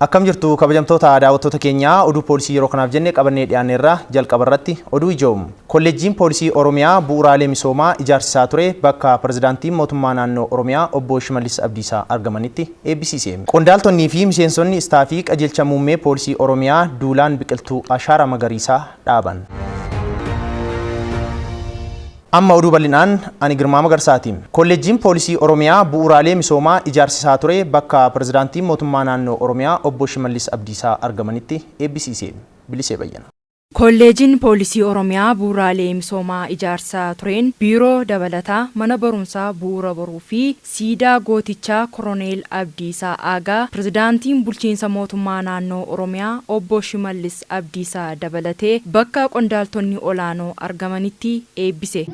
Akkam jirtu kabajamtoota daawwattoota keenyaa, oduu poolisii yeroo kanaaf jenne qabannee dhiyaanneerra. Jalqaba irratti oduu ijoom. Kolleejjiin Poolisii Oromiyaa bu'uuraalee misoomaa ijaarsisaa ture bakka pirezidaantiin mootummaa naannoo Oromiyaa obbo Shimallis Abdiisaa argamanitti eebbisiise. Qondaaltonnii fi miseensonni istaafii qajeelcha muummee Poolisii Oromiyaa duulaan biqiltuu ashaaraa magariisaa dhaaban. Amma oduu bal'inaan, ani Girmaa Magarsaati. Kolleejjiin Poolisii Oromiyaa bu'uuraalee misoomaa ijaarsisaa ture bakka pirezidaantiin mootummaa naannoo Oromiyaa obbo Shimallis Abdiisaa argamanitti eebbisiise. Bilisee Bayyana. Kolleejiin Poolisii Oromiyaa bu'uuraalee misoomaa ijaarsaa tureen biiroo dabalataa, mana barumsaa Bu'uura Boruu fi siidaa gootichaa Koroneel Abdiisaa Aagaa pirezidaantiin bulchiinsa mootummaa naannoo Oromiyaa obbo Shimallis Abdiisaa dabalatee bakka qondaaltonni olaanoo argamanitti eebbise.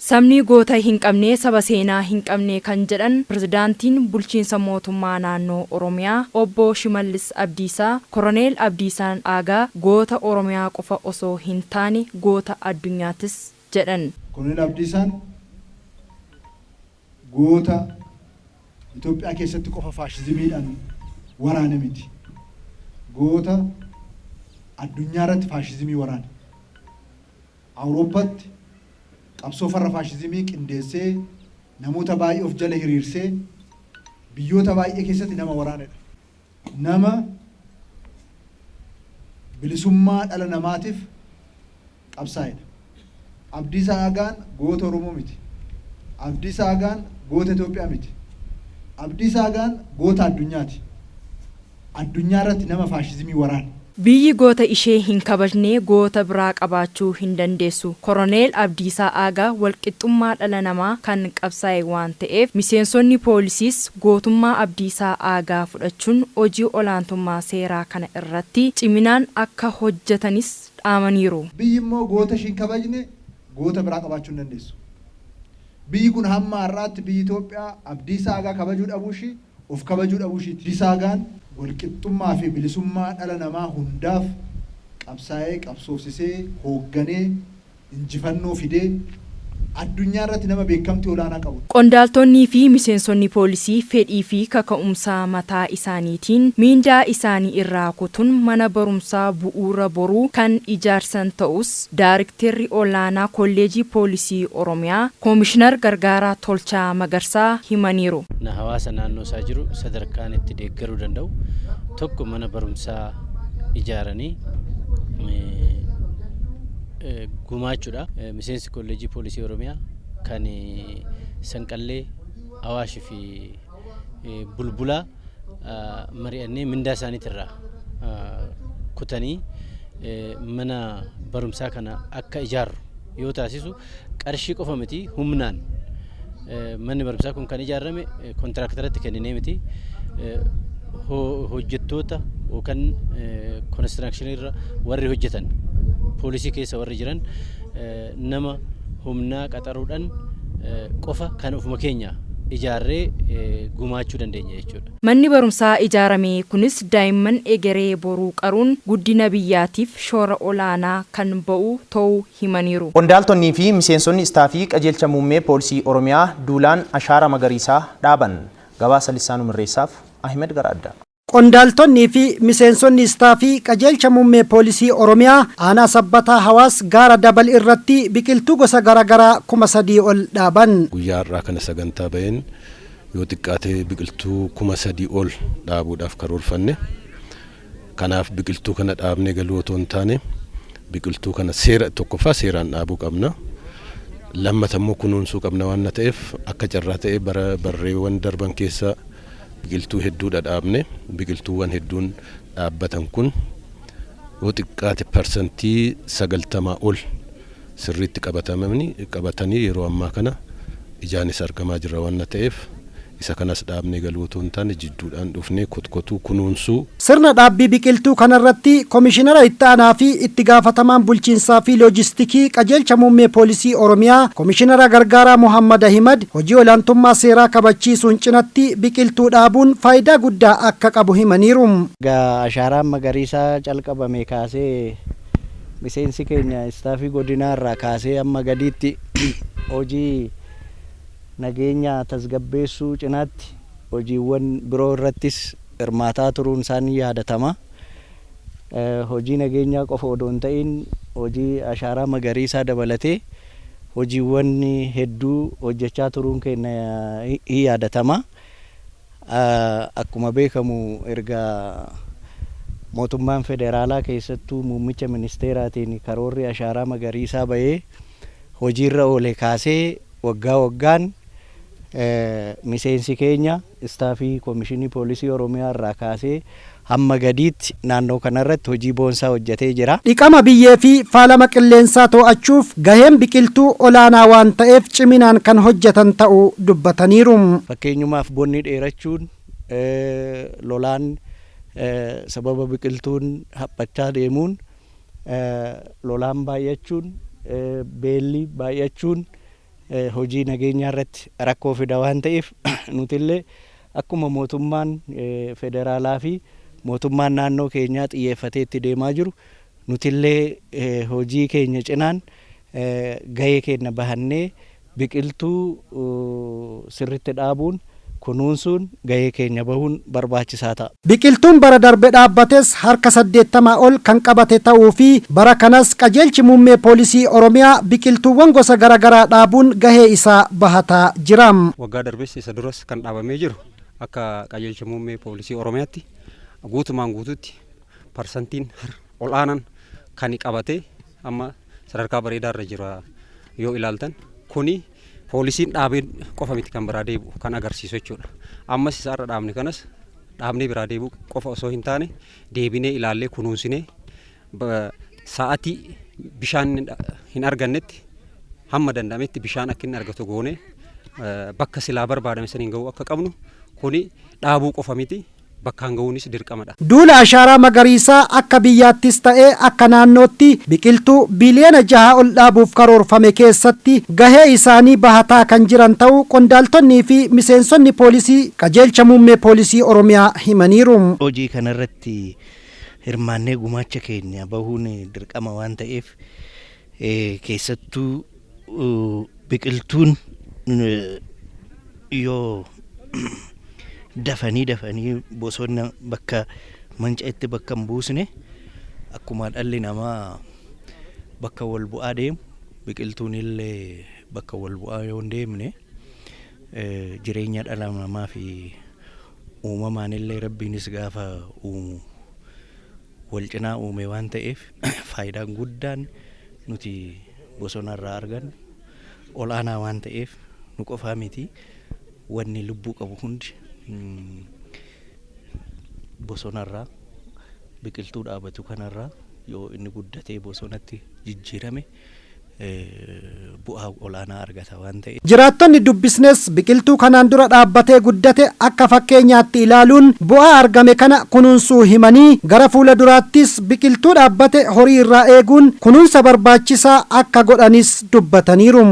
Sabni goota hin qabne saba seenaa hin qabne kan jedhan pirezidaantiin bulchiinsa mootummaa naannoo Oromiyaa obbo Shimallis Abdiisaa, Koroneel Abdiisaan Aagaa goota Oromiyaa qofa osoo hin taane goota addunyaatis jedhan. Koroneel Abdiisaan goota Itoophiyaa keessatti qofa faashizimiidhaan waraane miti. Goota addunyaa irratti faashizimii waraane. Awurooppaatti qabsoo farra faashizimii qindeessee, namoota baay'ee of jala hiriirsee, biyyoota baay'ee keessatti nama waraanedha. Nama bilisummaa dhala namaatiif qabsaa'edha. Abdiisaa Aagaan goota Oromoo miti. Abdiisaa Aagaan goota Itoophiyaa miti. Abdiisaa Aagaan goota addunyaati. Addunyaa irratti nama faashizimii waraane. Biyyi goota ishee hin kabajne goota biraa qabaachuu hin dandeessu. Koroneel Abdiisaa Aagaa walqixxummaa dhala namaa kan qabsaa'e waan ta'eef miseensonni poolisiis gootummaa Abdiisaa Aagaa fudhachuun hojii olaantummaa seeraa kana irratti ciminaan akka hojjetanis dhaamaniiru. Biyyi immoo goota ishii hin kabajne goota biraa qabaachuu hin dandeessu. Biyyi kun hamma har'aatti biyyi Itoophiyaa Abdiisaa Aagaa kabajuu dhabuu ishii of kabajuu dhabuu ishiiti. Abdiisaa Aagaan walqixxummaa fi bilisummaa dhala namaa hundaaf qabsaa'ee, qabsoofsisee, hoogganee, injifannoo fidee addunyaa irratti nama beekamtii olaanaa qabudha. Qondaaltonnii fi miseensonni poolisii fedhii fi kaka'umsa mataa isaaniitiin miindaa isaanii irraa kutuun mana barumsaa Bu'uura Boruu kan ijaarsan ta'uus Daarikteerri Olaanaa Kolleejii Poolisii Oromiyaa Koomishinar Gargaaraa Tolchaa Magarsaa himaniiru. Na hawaasa naannoo isaa jiru sadarkaan itti deeggaruu danda'u tokko mana barumsaa ijaaranii gumaachuudha. Miseensi Kolleejjii Poolisii Oromiyaa kan Sanqallee, Awaash fi Bulbulaa mari'annee mindaa isaaniitirraa kutanii mana barumsaa kana akka ijaarru yoo taasisu, qarshii qofa miti, humnaan manni barumsaa kun kan ijaarame kontiraaktaratti kenninee miti, hojjettoota yookaan konistiraakshiniirra warri hojjetan, poolisii keessa warri jiran, nama humnaa qaxaruudhaan qofa kan ofuma keenya ijaarree gumaachuu dandeenya jechuudha. Manni barumsaa ijaarame kunis daa'imman egeree boruu qaruun guddina biyyaatiif shoora olaanaa kan ba'u ta'uu himaniiru. Qondaaltonnii fi miseensonni istaafii qajeelcha muummee Poolisii Oromiyaa duulaan ashaara magariisaa dhaaban. Gabaasa Lissaanuu Mirreessaaf Ahimed Garaadda. Qondaaltonnii fi miseensonni istaafii qajeelcha muummee poolisii Oromiyaa aanaa Sabbataa Hawaas gaara Dabal irratti biqiltuu gosa garaagaraa 3000 ol dhaaban. Guyyaa har'aa kana sagantaa baheen yoo xiqqaate biqiltuu 3000 ol dhaabuudhaaf karoorfanne. Kanaaf biqiltuu kana dhaabnee galuu otoo hin taane, biqiltuu kana seera tokkoffaa seeraan dhaabuu qabna. Lammata immoo kunuunsuu qabna. Waan ta'eef, akka carraa ta'ee bara barreewwan darban keessa biqiltuu hedduudha dhaabne. Biqiltuuwwan hedduun dhaabbatan kun yoo xiqqaate 90% ol sirriitti qabatanii yeroo ammaa kana ijaanis argamaa jira. Waan ta'eef, isa kanas dhaabnee galuu otoo hin taane, jidduudhaan dhufnee kotkotuu, kunuunsuu. Sirna dhaabbii biqiltuu kanarratti Komishinara Itti Aanaa fi Itti Gaafatamaan Bulchiinsaa fi Loojistikii Qajeelcha Muummee Poolisii Oromiyaa Komishinara Gargaaraa Muhammad Ahimad hojii olaantummaa seeraa kabachiisuun cinatti biqiltuu dhaabuun faayidaa guddaa akka qabu himaniiru. Egaa ashaaraan magariisaa calqabame kaasee miseensi keenya istaafii godinaa irraa kaasee amma gadiitti hojii Nageenya tasgabbeessuu cinaatti hojiiwwan biroo irrattis hirmaataa turuun isaanii yaadatama. Hojii nageenyaa qofa odoo hin ta'in hojii ashaaraa magariisaa dabalatee hojiiwwan hedduu hojjechaa turuun keenya hin yaadatama. Akkuma beekamu erga mootummaan federaalaa keessattuu muummicha ministeeraatiin karoorri ashaaraa magariisaa bahee hojiirra oole kaasee waggaa waggaan miseensi keenya istaafii Koomishinii Poolisii Oromiyaa irraa kaasee hamma gadiitti naannoo kanarratti hojii boonsaa hojjetee jira. Dhiqama biyyee fi faalama qilleensaa to'achuuf gaheen biqiltuu olaanaa waan ta'eef ciminaan kan hojjetan ta'uu dubbataniiru. Fakkeenyumaaf bonni dheerachuun, lolaan sababa biqiltuun haphachaa deemuun, lolaan baay'achuun, beelli baay'achuun hojii nageenyaa irratti rakkoo fida waan ta'eef, nutillee akkuma mootummaan federaalaa fi mootummaan naannoo keenyaa xiyyeeffatee itti deemaa jiru, nutillee hojii keenya cinaan gahee keenya bahannee biqiltuu sirritti dhaabuun, kunuunsuun gahee keenya bahuun barbaachisaa ta'a. Biqiltuun bara darbe dhaabbates harka 80 ol kan qabate ta'uu fi bara kanas qajeelchi muummee poolisii Oromiyaa biqiltuuwwan gosa garaagaraa dhaabuun gahee isaa bahataa jira. Waggaa darbes isa duras kan dhaabamee jiru akka qajeelcha muummee poolisii Oromiyaatti guutumaan guututti parsantiin ol aanan kan qabate amma sadarkaa bareedaa irra jira. Yoo ilaaltan, kuni poolisiin dhaabee qofa miti kan biraa deebi'u kan agarsiisu jechuudha. Ammas isa irra dhaabne kanas dhaabnee biraa deebi'u qofa osoo hin taane, deebinee ilaallee kunuunsinee sa'atii bishaan hin argannetti hamma danda'ametti bishaan akka inni argatu goonee bakka silaa barbaadame saniin ga'uu akka qabnu, kuni dhaabuu qofa miti, bakkaan ga'uunis dirqamadha. Duula ashaaraa magariisaa akka biyyaattis ta'ee akka naannootti biqiltuu biliyoona 6 ol dhaabuuf karoorfame keessatti gahee isaanii bahataa kan jiran ta'uu qondaaltonnii fi miseensonni poolisii qajeelcha muummee poolisii Oromiyaa himaniiru. Hojii kanarratti hirmaannee gumaacha keenya bahuun dirqama waan ta'eef, keessattuu biqiltuun yoo dafanii dafanii bosona bakka manca'etti bakka hin buusne, akkuma dhalli namaa bakka wal bu'aa deemu biqiltuun illee bakka wal bu'aa yoo hin deemne, jireenya dhala namaa fi uumamaan illee Rabbiinis gaafa uumu wal cinaa uume waan ta'eef, faayidaan guddaan nuti bosonarraa argannu ol aanaa waan ta'eef, nu qofaa miti, wanni lubbuu qabu hundi bosonarraa biqiltuu dhaabatu kanarraa yoo inni guddatee bosonatti jijjiirame bu'aa olaanaa argata waan ta'eef. Jiraattonni dubbisnes biqiltuu kanaan dura dhaabbatee guddate akka fakkeenyaatti ilaaluun bu'aa argame kana kunuunsuu himanii, gara fuula duraattis biqiltuu dhaabbate horii irraa eeguun kunuunsa barbaachisaa akka godhanis dubbataniiru.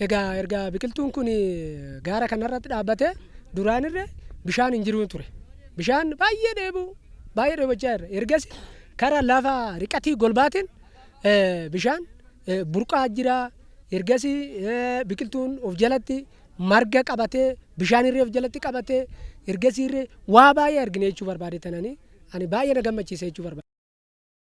Egaa erga biqiltuun kun gaara kanarratti dhaabbate, duraan irra bishaan hin jiru ture. Bishaan baay'ee dheebuu, baay'ee dheebochaa jirra. Ergas karaa lafa riqatii golbaatiin bishaan burqaa jira. Ergasii biqiltuun of jalatti marga qabatee, bishaan irree of jalatti qabatee, ergasii irree waa baay'ee argine jechuu barbaade tananii ani baay'ee na gammachiise jechuu barbaade.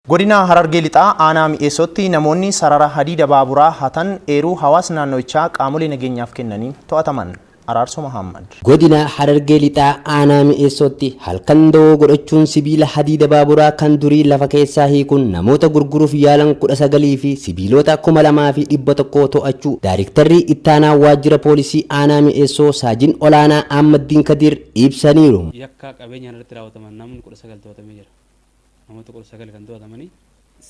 Godina Harargee Lixaa aanaa Mi'eessootti namoonni sarara hadiida baaburaa hatan eeruu hawaasa naannoichaa qaamolee nageenyaaf kennaniin to'ataman. Araarsoo Mahammad. Godina Harargee Lixaa aanaa Mi'eessootti halkan da'oo godhachuun sibiila hadiida baaburaa kan durii lafa keessaa hiikuun namoota gurguruuf yaalan 19 fi sibiilota 2100 to'achuu Daayrektarri Ittaanaa Waajjira Poolisii aanaa Mi'eessoo Saajin Olaanaa Ahmaddiin Kadir ibsaniiru. Yakka qabeenyaan irratti raawwataman namni 19 to'atamee jira. Namoota 19 kan to'atamanii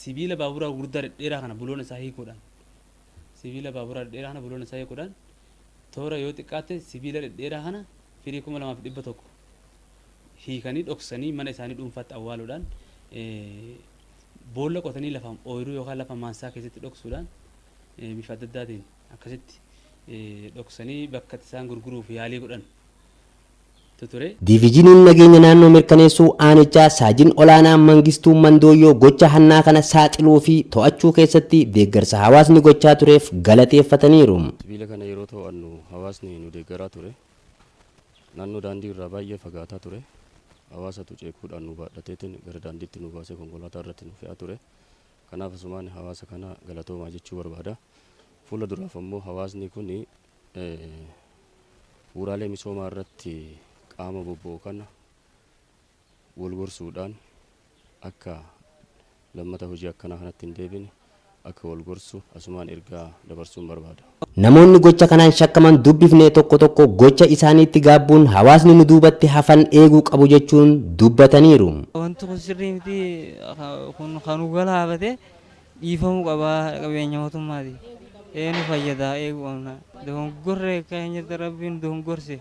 sibiila baaburaa gurguddaa dhedheeraa kana buloon isaa hiikuudhaan, sibiila baaburaa dhedheeraa kana buloon isaa hiikuudhaan, toora yoo xiqqaate sibiila dhedheeraa kana firii 2100 hiikanii dhoksanii mana isaanii dhuunfaatti awwaaluudhaan, boolla qotanii lafa ooyiruu yookaan lafa maansaa keessatti dhoksuudhaan, bifa adda addaatiin akkasitti dhoksanii bakka isaan gurguruuf yaalii godhan. ture. Diviizhiniin nageenya naannoo mirkaneessuu aanichaa Saajin Olaanaa Mangistuu Mandooyyoo gocha hannaa kana saaxiluu fi to'achuu keessatti deeggarsa hawaasni gochaa tureef galateeffataniiru. Sibiila kana yeroo to'annu hawaasni nu deeggaraa ture. Naannoo daandii irraa baay'ee fagaataa ture. Hawaasatu ceekuudhaan nu baadhateetiin gara daandiitti nu baasee konkolaataa irratti nu fe'aa ture. Kanaaf asumaan hawaasa kana galatoomaa jechuu barbaada. Fuula duraaf ammoo hawaasni kun bu'uuraalee misoomaa irratti qaama bobba'u kana wal gorsuudhaan akka lammata hojii akkanaa kanatti hin deebine akka wal gorsu asumaan ergaa dabarsuun barbaada. Namoonni gocha kanaan shakkaman dubbifne tokko tokko gocha isaaniitti gaabbuun hawaasni nu duubatti hafan eeguu qabu jechuun dubbataniiru. Wanti kun sirrii miti, kun kan galaafate dhiifamuu qaba, qabeenya mootummaati. Ee, nu fayyada, eeguu qabna. Dogongorre keenya Rabbiin dogongorse.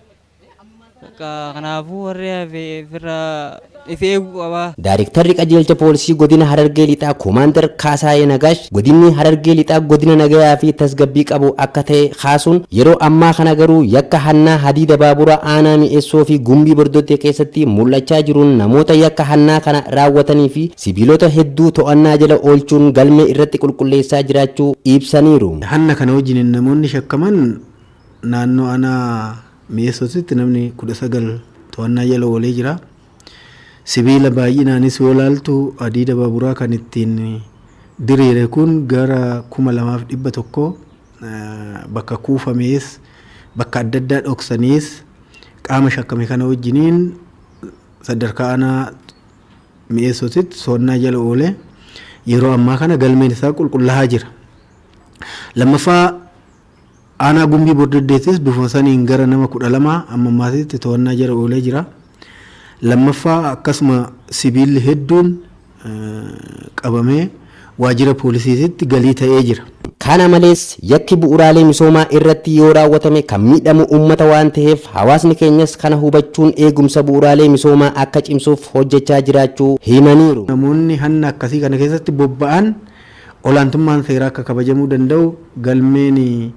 Kanaafuu warri hafe ofirraa if eeguu qaba. Daarektarri qajeelcha poolisii godina Harargee Lixaa Koomaandar Kaasaayee Nagaash godinni Harargee Lixaa godina nagayaa fi tasgabbii qabu akka ta'e kaasuun, yeroo ammaa kana garuu yakka hannaa hadiida baaburaa aanaa Mi'eessoo fi Gumbii Bordoddee keessatti mul'achaa jiruun namoota yakka hannaa kana raawwatanii fi sibiilota hedduu to'annaa jala oolchuun galmee irratti qulqulleessaa jiraachuu ibsaniiru. Hanna kana wajjin namoonni shakkaman naannoo aanaa Mi'eessootitti namni 19 to'annaa jala oolee jira. Sibiila baay'inaanis yoo ilaaltu, hadiida baaburaa kan ittiin diriire kun gara 2100 bakka kuufamees bakka adda addaa dhoksaniis qaama shakkame kana wajjiniin sadarkaa aanaa Mi'eessootitti to'annaa jala oolee yeroo ammaa kana galmeen isaa qulqullaa'aa jira. Lammaffaa, aanaa Gumbii Bordoddeettis bifuma saniin gara nama 12 amma ammaatitti to'annaa jala oolee jira. Lammaffaa, akkasuma sibiilli hedduun qabamee waajjira poolisiititti galii ta'ee jira. Kana malees, yakki bu'uuraalee misoomaa irratti yoo raawwatame kan miidhamu uummata waan ta'eef, hawaasni keenyas kana hubachuun eegumsa bu'uuraalee misoomaa akka cimsuuf hojjechaa jiraachuu himaniiru. Namoonni hanna akkasii kana keessatti bobba'an olaantummaan seeraa akka kabajamuu danda'u galmeen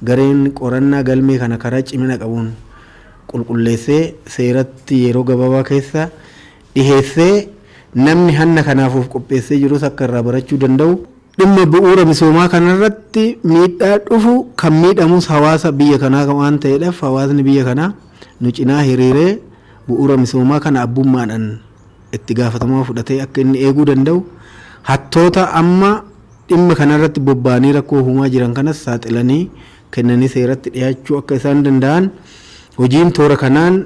gareen qorannaa galmee kana karaa cimina qabuun qulqulleessee seeratti yeroo gabaabaa keessa dhiheessee, namni hanna kanaaf of qopheessee jirus akka irraa barachuu danda'u. Dhimma bu'uura misoomaa kanarratti miidhaa dhufu kan miidhamus hawaasa biyya kanaa waan ta'eedhaaf, hawaasni biyya kanaa nu cinaa hiriiree bu'uura misoomaa kana abbummaadhaan itti gaafatamummaa fudhatee akka inni eeguu danda'u, hattoota amma dhimma kanarratti bobba'anii rakkoo uumaa jiran kanas saaxilanii kennanii seeratti dhiyaachuu akka isaan danda'an hojiin toora kanaan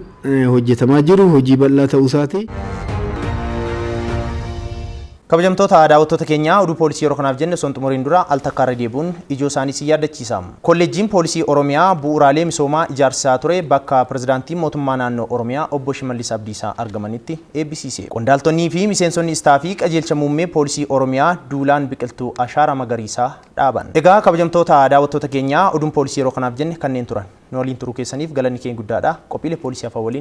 hojjetamaa jiru hojii bal'aa ta'uu isaati. Kabajamtoota daawwattoota keenyaa, oduu poolisii yeroo kanaaf jenne osoo hin xumuriin dura al takkaarra deebi'uun ijoo isaanii si yaadachiisa. Kolleejjiin Poolisii Oromiyaa bu'uuraalee misoomaa ijaarsisaa ture bakka pirezidaantiin mootummaa naannoo Oromiyaa obbo Shimallis Abdiisaa argamanitti eebbisiise. Qondaaltonnii fi miseensonni istaafii qajeelcha muummee poolisii Oromiyaa duulaan biqiltuu ashaaraa magariisaa dhaaban. Egaa kabajamtoota daawwattoota keenyaa, oduun poolisii yeroo kanaaf jenne kanneen turan. Nu waliin turuu keessaniif galanni keenya guddaadha. Qophiilee poolisii hafan waliin.